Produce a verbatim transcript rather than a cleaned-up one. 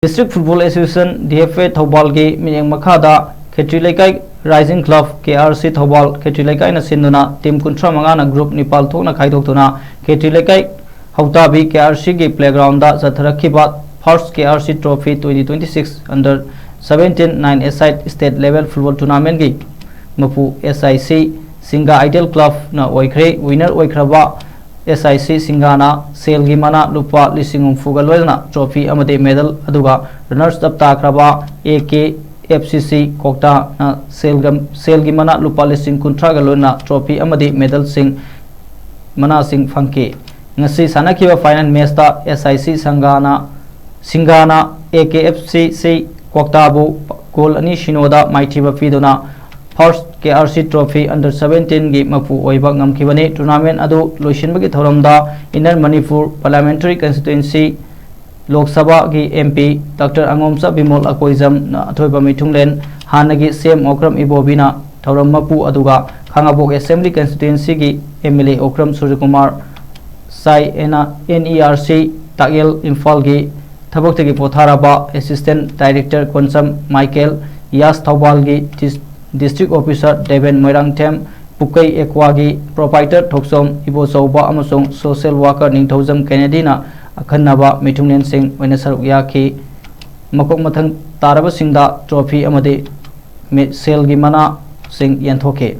District Football Association, D F A, ꯊꯧꯕꯥꯜꯒꯤ ꯃꯤꯠꯌꯦꯡ ꯃꯈꯥꯗ ꯈꯦꯇ꯭ꯔꯤ ꯂꯩꯀꯥꯏ Rising Club, K R C Thoubal, ꯈꯦꯇ꯭ꯔꯤ ꯂꯩꯀꯥꯏꯅ ꯁꯤꯟꯗꯨꯅ team ꯀꯨꯟꯊ꯭ꯔꯥ ꯃꯉꯥꯅ group ꯅꯤꯄꯥꯜ ꯊꯣꯛꯅ ꯈꯥꯏꯗꯣꯛꯇꯨꯅ ꯈꯦꯇ꯭ꯔꯤ ꯂꯩꯀꯥꯏ ꯍꯧꯇꯥꯕꯤ K R C ꯒꯤ playground ꯗ ꯆꯠꯊꯔꯛꯈꯤꯕ First K R C Trophy twenty twenty-six Under seventeen nine A-side state level football tournament ꯒꯤ ꯃꯄꯨ S I C ꯁꯤꯡꯒꯥ Ideal Club ꯅ ꯑꯣꯏꯈ꯭ꯔꯦ꯫ Winner ꯑꯣꯏꯈ꯭ꯔꯕ S I C ꯁꯤꯡꯒꯥꯅ ꯁꯦꯜꯒꯤ ꯃꯅꯥ ꯂꯨꯄꯥ ꯂꯤꯁꯤꯡ ꯍꯨꯝꯐꯨꯒ ꯂꯣꯏꯅꯅ trophy ꯑꯃꯗꯤ medal, ꯑꯗꯨꯒ runners up ꯇꯥꯈ꯭ꯔꯕ A K F C C ꯀ꯭ꯋꯥꯛꯇꯥꯅ ꯁꯦꯜꯒ-, ꯁꯦꯜꯒꯤ ꯃꯅꯥ ꯂꯨꯄꯥ ꯂꯤꯁꯤꯡ ꯀꯨꯟꯊ꯭ꯔꯥꯒ ꯂꯣꯏꯅꯅ trophy ꯑꯃꯗꯤ medal ꯁꯤꯡ, ꯃꯅꯥꯁꯤꯡ ꯐꯪꯈꯤ꯫ ꯉꯁꯤ ꯁꯥꯟꯅꯈꯤꯕ final match ꯇ S I C ꯁꯪꯒꯥꯅ, ꯁꯤꯡꯒꯥꯅ A K F C C ꯀ꯭ꯋꯥꯛꯇꯥꯕꯨ goal ꯑꯅꯤ ꯁꯤꯅꯣꯗ ꯃꯥꯏꯊꯤꯕ ꯄꯤꯗꯨꯅ First K R C Trophy Under seventeen ꯒꯤ ꯃꯄꯨ ꯑꯣꯏꯕ ꯉꯝꯈꯤꯕꯅꯤ꯫ Tournament ꯑꯗꯨ ꯂꯣꯏꯁꯤꯟꯕꯒꯤ ꯊꯧꯔꯝꯗ Inner Manipur Parliamentary Constituency ꯂꯣꯛ ꯁꯚꯥꯒꯤ M P Doctor ꯑꯉꯣꯝꯆꯥ ꯕꯤꯃꯣꯜ ꯑꯀꯣꯏꯖꯝꯅ ꯑꯊꯣꯏꯕ ꯃꯤꯊꯨꯡꯂꯦꯟ, ꯍꯥꯟꯅꯒꯤ C M ꯑꯣꯀ꯭ꯔꯝ ꯏꯕꯣꯕꯤꯅ ꯊꯧꯔꯝ ꯃꯄꯨ, ꯑꯗꯨꯒ ꯈꯥꯉꯕꯣꯛ Assembly Constituency ꯒꯤ M L A ꯑꯣꯀ꯭ꯔꯝ ꯁꯨꯔꯖꯀꯨꯃꯥꯔ ꯁꯥꯏ, N E R C ꯇꯥꯛꯌꯦꯜ ꯏꯝꯐꯥꯜꯒꯤ ꯊꯕꯛꯇꯒꯤ ꯄꯣꯊꯥꯔꯕ Assistant Director ꯀꯣꯟꯆꯝ ꯃꯥꯏꯀꯦꯜ, ꯌꯥꯁ ꯊꯧꯕꯥꯜꯒꯤ ꯗꯤꯁ-, District Officer ꯗꯦꯕꯦꯟ ꯃꯣꯏꯔꯥꯡꯊꯦꯝ, ꯄꯨꯀꯩ ꯑꯦꯀ꯭ꯋꯥꯒꯤ proprietor ꯊꯣꯛꯆꯣꯝ ꯏꯕꯣꯆꯧꯕ ꯑꯃꯁꯨꯡ social worker ꯅꯤꯡꯊꯧꯖꯝ ꯀꯦꯅꯦꯗꯤꯅ ꯑꯈꯟꯅꯕ ꯃꯤꯊꯨꯡꯂꯦꯟꯁꯤꯡ ꯑꯣꯏꯅ ꯁꯔꯨꯛ ꯌꯥꯈꯤ꯫ ꯃꯀꯣꯛ ꯃꯊꯪ ꯇꯥꯔꯕꯁꯤꯡꯗ trophy ꯑꯃꯗꯤ ꯃꯤ-, ꯁꯦꯜꯒꯤ ꯃꯅꯥꯁꯤꯡ ꯌꯦꯟꯊꯣꯛꯈꯤ꯫